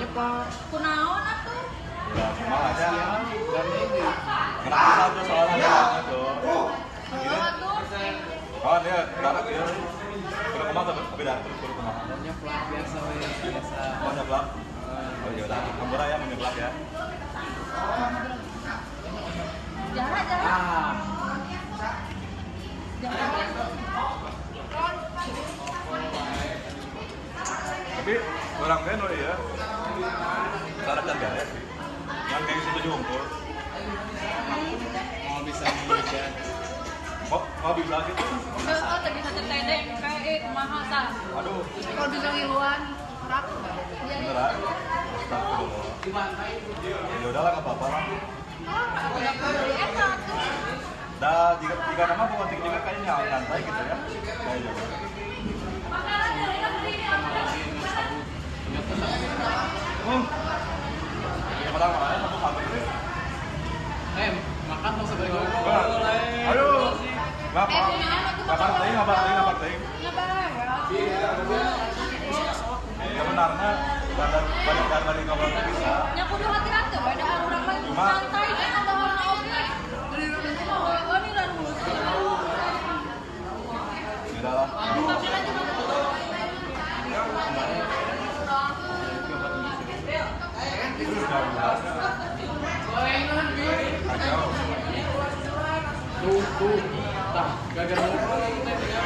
Nyeplak. Kunaon atuh? Ya, kumaha aja. Gandeng di. Kenapa tuh soalnya tuh. Heeh atuh. Oh, dia darat ya. Kudu kumaha tuh tapi darat terus kudu kumaha. Mau nyeplak biasa we, biasa. Mau nyeplak? Oh ya udah, hampura ya mau nyeplak ya. Jarak jarak. Ah, Jarak. Tapi orang lain loh ya. Cara can beres sih. Yang kayak setuju unggul. mau bisa menghujat. Kok mau bisa gitu? Heeh, teu bisa tetedeng kayak kumaha tah. Aduh, Kalau bisa ngiluan, rak enggak? beneran. Astagfirullah. Ya udahlah nggak apa-apa lah. Udah beli eta atuh. Dah, jika nama pengotik juga kayaknya nyantai gitu ya. Kayak juga. Yang pertama satu satu sih. Eh, makan dong sebagai ngobrol. Aduh. Nggak apa. Nggak penting. Sebenarnya balik ngobrol tuh bisa. Nya kudu hati-hati we da urang mah santai kan ngobrolna oge. Dari dulu mah heueuh nih dan lulus. Ya udah lah. Itu sudah bahas. Kacau. Tuh, tuh. Tah, gara-gara ngobrol teh.